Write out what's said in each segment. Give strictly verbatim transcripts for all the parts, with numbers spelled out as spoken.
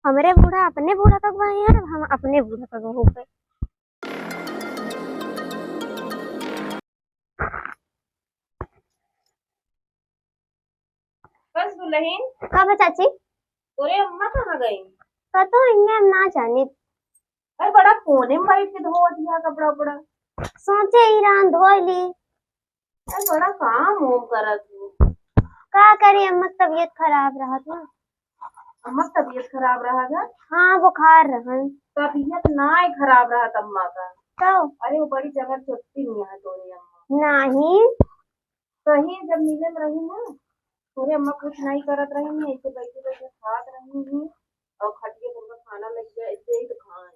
हमरे बूढ़ा अपने बूढ़ा का अगुवाई है, हम अपने बूढ़ा का अगुवाई। बस दुल्हन। का बा चाची? तोरे अम्मा कहाँ गई? पता है, हम ना जानी। अरे बड़ा कोने में बैठ के धो दिया कपड़ा उपड़ा। सोचे ही रहन धोई ली। अरे बड़ा काम होम करत हो। का करी, अम्मा की तबीयत खराब रहत ना। अम्मा की तबीयत खराब रहत है? हाँ, बुखार रहन। तबीयत नाय खराब रहत अम्मा का। तो? अरे वो बड़ी जगह चुट्टी नहीं है तोरे अम्मा। नहीं। कहीं जब मिले में रही ना, तोरे अम्मा कुछ नहीं करत रही, नहीं ऐसे बैठे बैठे खात रही ही, और खटिया पर का खाना लग जाए, ऐसे ही तो खाए,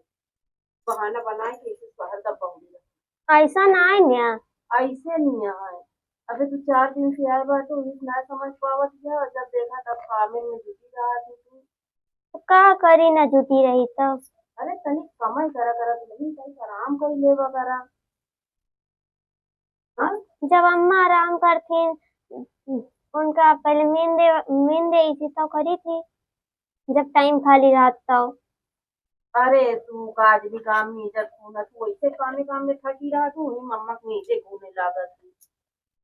बहाना बनाए कि इसे शहर का पहुंच गया। ऐसा ना है न्या। ऐसे नहीं है। अबे तू चार दिन से आए बा, तो इस ना समझ पावत है, और जब देखा तब कामे में जुटी रहा थी तू। तो का करी, ना जुटी रही तब। अरे तनिक कमाई करा करा, तू नहीं कहीं आराम कर लेवा करा। हाँ? जब अम्मा आराम करथिन, उनका पहले नींद दे, नींद दे थी तो करी थी, जब टाइम खाली रहत तो। अरे तू काज भी काम नहीं जब तू ना, तू ऐसे कामे काम में थकी रहा, तू ही मम्मा के नीचे घूमे लागत थी।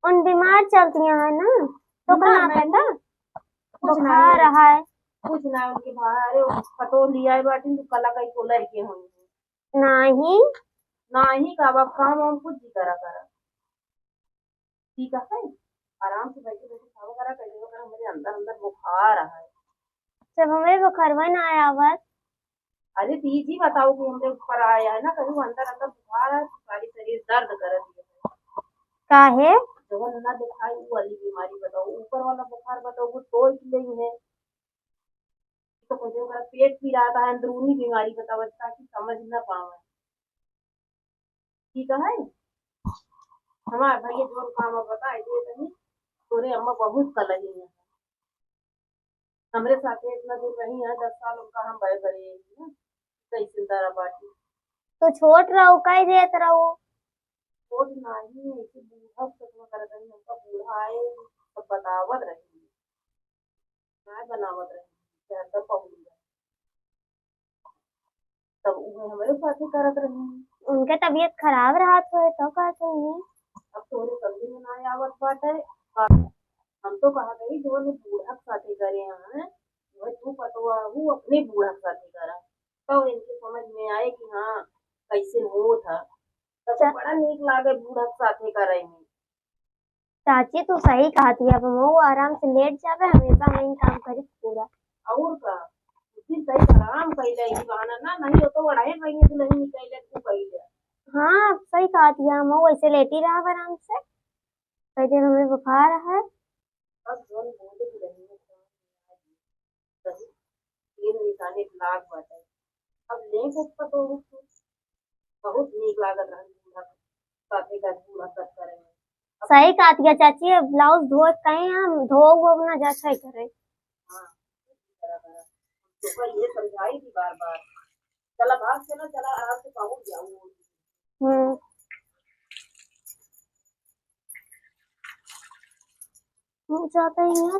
उन बीमार चलती हैं ना, तो ना, ना, नहीं। पता? कुछ बुखार नहीं। है। कुछ ना उनके बाहर, अरे पतो लिया है बाटी, तू कला कहीं को लड़के होंगे। नाही। नाही का, अब काम हम कुछ भी करा करा। ठीक है, आराम से बैठे बैठे खावा करा, कैसे करा, मेरे अंदर अंदर बुखार है। जब हमें बुखारवा ना आया आवत। अरे दीदी बताओ कि हमरे ऊपर आया है ना, कहीं वो अंदर अंदर बुखार है, सारी शरीर दर्द कर दिए है। काहे? जवन ना दिखाई वो वाली बीमारी बताओ, ऊपर वाला बुखार बताओ, वो तो ही नहीं है। तो कुछ ओकरा पेट पिरात है, अंदरूनी बीमारी बतावत, ताकि समझ न पावे। ठीक है, हमार भैया जोन काम अब बताए दे तनी, तोरे अम्मा बहुत कलही है। हमरे साथे इतना दिन रही है, दस साल उनका हम बड़े बड़े हैं, कैसे दरा बाटी। तो छोट रहो, कह देत रहो। छोट नहीं, ऐसे बूढ़ा सपना करत रही, हमका बूढ़ा आए, तब बतावत रही। चाय बनावत रही, चाय का पौड़ी रही। तब उहे हमरे साथे करत रही। उनके तबीयत खराब रहत होए, तो कहत होइहैं। अब तोरे समझ में ना आवत बाटे। हम तो कहत रही, जो ने बूढ़ा के साथे करे हैं, वह तू पतोहू अपने बूढ़ा के साथे करा, तो इनके समझ में आए कि हाँ, कैसे होत है। तब चा- बड़ा नीक लागे बूढ़ा के साथे करे में। चाची, तू सही कहत ही, अब मऊ आराम से लेट जाबे, हमेशा यही काम करी पूरा। और का, उस दिन तई आराम कैले ही बहाना ना, नहीं हो तो वड़ाए रही दुल्हन निकैले तू कैले। हाँ, सही कहत ही, मऊ ऐसे लेटी रहब आराम से, कह दे हमें बुखार है। अब जोन बोले दुल्हन में कहीं तीन निशाने लाग बाटे। अब ले को पतो हो, बहुत नीक लागत रहन बूढ़ा, साथे का बूढ़ा सब करे। सही कहत हिया चाची, अब ब्लाउज धोए कहे हम, धो वो ना जा सही करे। हाँ, करा, करा। तो ये समझाई थी बार बार, चला भाग, चला, चला, आराम से पहुंच जाओ। हम्म। हम्म, जाता ही है।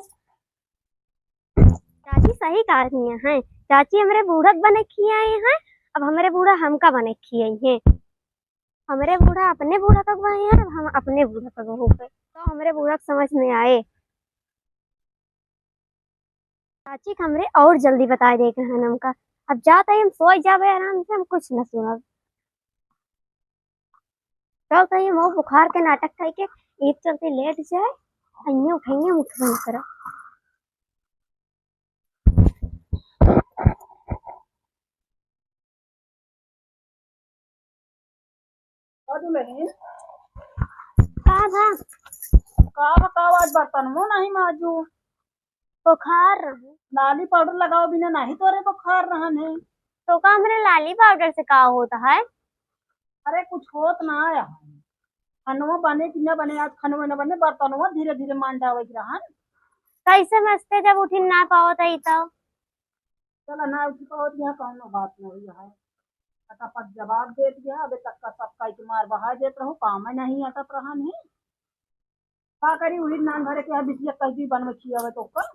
चाची सही कहा रही हैं, चाची हमरे बूढ़ा के बने खियाए हैं, अब हमरे बूढ़ा हमका बने खियाई हैं। हमरे बूढ़ा अपने बूढ़ा का अगुवाई हैं, अब हम अपने बूढ़ा का अगुवाई हैं। तो हमरे बूढ़ा के समझ में आए। चाची के हमरे और जल्दी बताए देखे हैं हमका। अब जात ही हम सोई जाबे आराम से, हम कुछ न सुनब। चल तो ये मऊ बुखार के नाटक कइके एक चलते लेट जाए, अइये उठइये उठबे न करा। का दुल्हन? का बा? का बताओ, आज बर्तनवो नहीं माजू। बुखार रहे। लाली पाउडर लगाओ बिना नहीं तोरे बुखार रहन है। तो का हमरे लाली पाउडर से का होता है? अरे कुछ होत ना है। खनवा बने कि ना बने, आज खनवा ना बने, बर्तनवा धीरे धीरे मान डावे के रहन। कैसे मस्ते जब उठिन ना पावत है तो? चला ना उठी पावत, यहाँ कौनो बात नहीं है। फटाफट जवाब दे दिया, अबे तक का सबका एक मार बहा देत रहो, काम नहीं अटत रहन है। का करी, उही नान भरे के बिटिया कल भी बनवे खियावे तो का?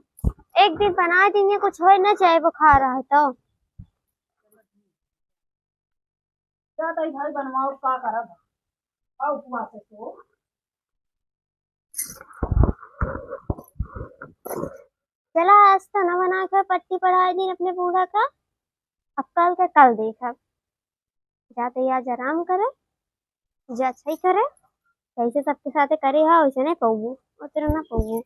एक दिन बनाए दीजिए, कुछ होए ना चाहे बुखार रहे तो। जा तई भाई बनवाओ, का करब? का उपवास है तो? चला, आज तो न बना के पट्टी पढ़ाए दिन अपने बूढ़ा का, अब कल के कल देखब। जा तई आज आराम करे, जा अच्छा ही करे, जैसे सबके साथे करे हा वैसे नहीं पउबू, उतरे ना पउबू।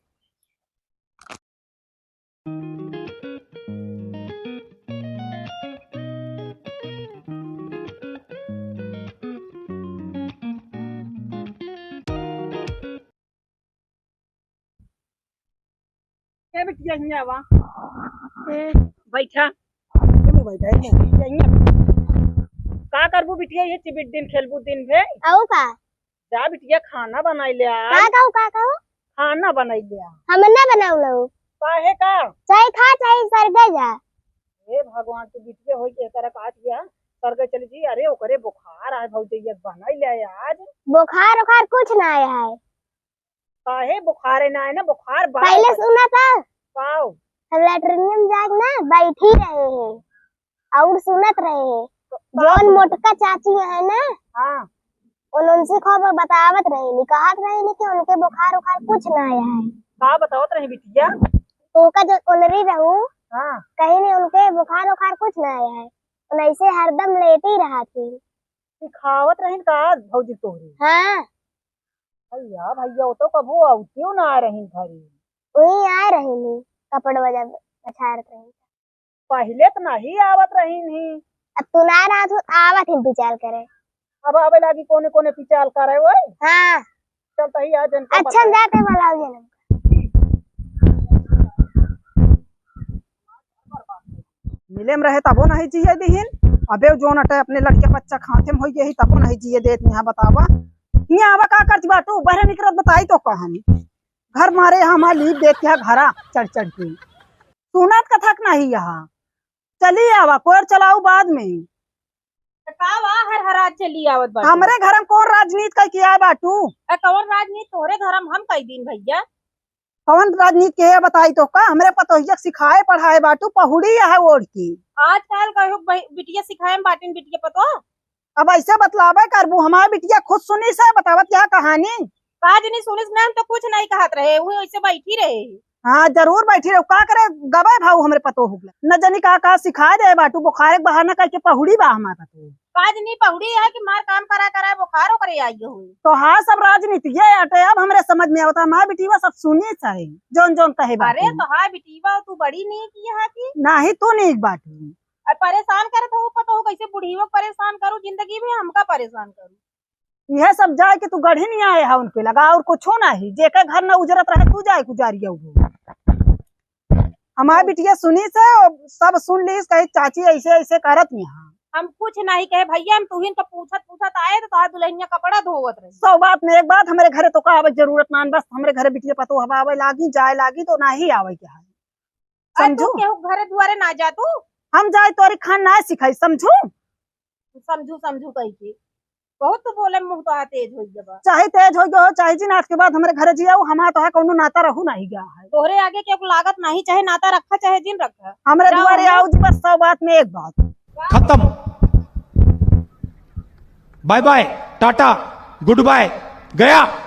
ए बिटिया, हियाँ आवा। ए। बैठा। ए, मैं बैठा ही नहीं। हियाँ, हियाँ। का करबू बिटिया, ये चिबिट दिन खेलबू दिन भे? आऊ का? जा बिटिया, खाना बनाई ले आज। का कहू, का कहू? खाना बनाई ले आज। हम ना बनाऊ लो। काहे का? चाहे खा, चाहे सरगे जा। हे भगवान, तू बिटिया होई के तरह कहत हिया, सरगे चली जी। अरे ओकरे बुखार आए भौजी, ये बनाई ले आज। बुखार उखार कुछ ना आया है। काहे बुखारे ना है ना, बुखार बा पहले ओकर। सुना था। पाओ। हम लैट्रिनियम जाके ना बैठी रहे हैं और सुनत रहे हैं। का जौन सुनत? मोटका चाची है ना, हाँ। उन-, उनसे खूब बतावत रहे नी, कहत रहे नी कि उनके बुखार उखार कुछ ना आया है। का बतावत रहे बिटिया? तो का जो उनरी रहू, हाँ। कहीं नहीं उनके बुखार उखार कुछ ना आया है, उन ऐसे हरदम लेटी रहा थी। सिखावत रहिन का भौजी तोहरी? हाँ। भैया, भैया, वो तो कभू अवतियो ना आ रहिन घरे। वही आ रहिन, कपड़वा जब पछाड़त रहिन। पहिले त नहीं आवत रहिन ही। अब तू ना रहत हो, आवत ही पिचाल करे। अब आवे लागी कोने कोने पिचाल करे ओए? हाँ। चल तही आ जन को अच्छा, बता। जाते बुलाओ जन। मिले में रहे तबो नहीं जिए दिहिन। अबे जौन अटे अपने लड़के बच्चा खाते में होई गई तबो नहीं जिए देत यहाँ बतावा। यहाँ आवा का करती बाटू, बहरे निकरत बताई तो कहानी। घर मारे यहाँ हमार लीप देत यहाँ घरा चढ़ चढ़ के। सुनत कथक नहीं यहाँ। चली आवा, कोर चलाऊ बाद में। त का बा, हर हर रात चली आवत बाटू? हमरे घर में कौन राजनीति कई किया बाटू? ए, कौन राजनीति तोहरे घर में हम कई दिन भैया? कौन राजनीति के है बताई तो का? हमरे पतोहिया के सिखाए पढ़ाए बाटू, पहुड़ी है ओढ़ की। आजकल कहो बहि-, बिटिया सिखाए में बाटिन बिटिया पतो। अब ऐसे बतलावे करबू, हमार बिटिया खुद सुनी से बतावत यह कहानी। का जनी सुनिस ना, हम तो कुछ नहीं कहत रहे, वो ऐसे बैठी रहे। हाँ, जरूर बैठी रहो। का करे गबे भाऊ हमरे पतोहू के? न जनी का, का सिखाए दे बाटू, बुखारे के बहाना कइके पहुड़ी बा हमार पतोहू। का जनी पहुड़ी है कि मार काम करा करा बुखार ओकरे आई हुई। तो हाँ, सब राजनीति ये अटे, अब हमरे समझ में आवता। हमार बिटिया सब सुनी सही, जौन जौन कहे बाटू। अरे तो हाँ बिटिया, तू बड़ी नीक यहाँ की। नाही, तू नीक बाटू। अब परेशान करत हो पतोहू, कैसे बुढ़ियो परेशान करू, जिंदगी में हमका परेशान करू। यह सब जाए कि तू गढ़ी नहीं आए हा उनके लगा, और कुछो नहीं। जेके घर न उजरत रहे, तू जाए गुजारिया हो। हमार बिटिया सुनी से, सब सुन लीस, कही, "चाची ऐसे ऐसे करत यहाँ।" हम कुछ नहीं कहे भैया, हम तुहिन तो पूछत पूछत आए तो तोहार दुल्हनिया कपड़ा धोवत रही। सौ बात में एक बात, हमरे घरे तो का आवे जरूरत नान, बस हमरे घरे बिटिया पतोह हवा आवे लागी, जाए लागी तो नाही आवे के है। अरे तू समझू? केहू घरे दुआरे ना जा तू। हम जाए तोरी खान ना सिखाई, समझू? समझू, समझू कही के। बहुत तू बोले, मुंह तो तेज हो गया बा। चाहे तेज हो गया हो, चाहे जिन, आज के बाद हमरे घरे जियाऊ, हमार तोहार कौनो नाता रहू नहीं गया है। तोहरे आगे केहू लागत नहीं, चाहे नाता रखा, चाहे जिन रखा। हमरे जाओ दुआरे हम आऊ जी, बस सौ बात में एक बात। खत्म। Bye bye, tata, goodbye, गया।